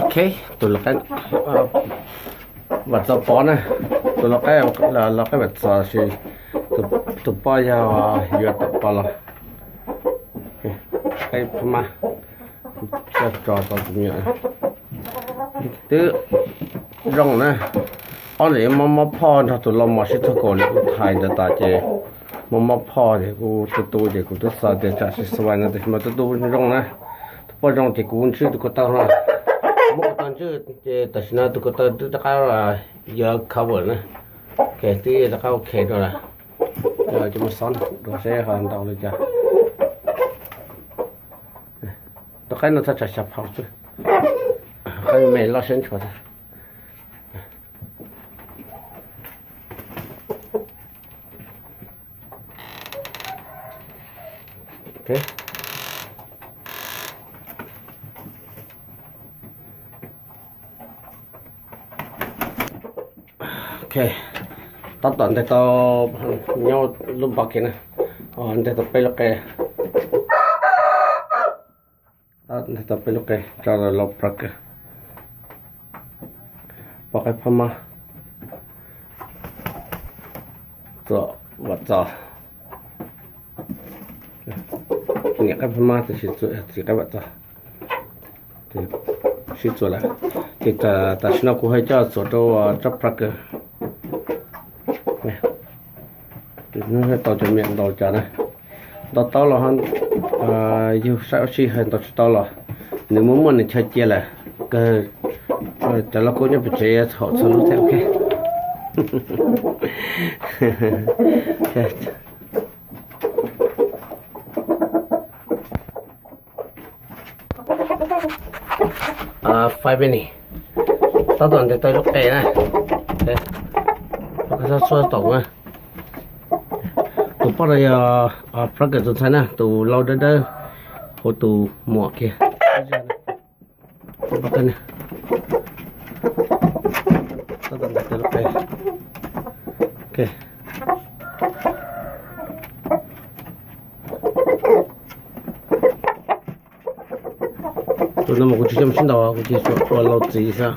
Ok, tus lau qaib, vam txov pov na, tus lau qaib, lau qaib vam txov sis tus poj yog yuav tom pov los. Qaib phab mab, coj tso rau tus me nyuam. Twb zoo na, ob ntawm mob mob phoj nrog tus lau mos sib txog kaum li kuv hais ntawd tas ces mob mob phoj ces kuv tu tu ces kuv twb xav tias tsam sis xav no tiam sis mas tu tu zoo na. Tus poj zoo ces kuv ntswj tus ko taw no, muab ko taw ntswj ces tam sim no tus ko taw twb rov qab yuav cover na, twb rov qab ok rau lawm. Ces mus xov dua seb ho ntau li cas. Tus qaib no txog tsam xya phaum xwb, qaib me loj siab ntshua thiab. Ok, tab tom nteg tau nyob lub npab kev na, nteg tau peb lub qe, nteg tau peb lub qe tso lau bracket, pov qaib phab mab, txuas vam txos, niam qaib phab mab tiam sis txiv qaib vam txos. Sib txuas lawm, ces tam sim no kuv hais coj txuas rau tsob bracket. Tus no tau cov me nyuam ntau cas na, ntau tau los yug saib ua si, hais ntau tsis tau los nws muaj muaj nws chaw cia lawm. Kawg cov lauj kaub nyob pem tsev txhaum txhua lub thiab ok. Five minutes, tab tom nteg tau lub qe na. Txhua txhua tom na. Tus poj no yog bracket tus ntxhais na, tus lau dawb dawb hauv tus muam kiag. Tus no mas kuv tsis coj mus sib ntaus, kuv cia ua lau txiv xwb.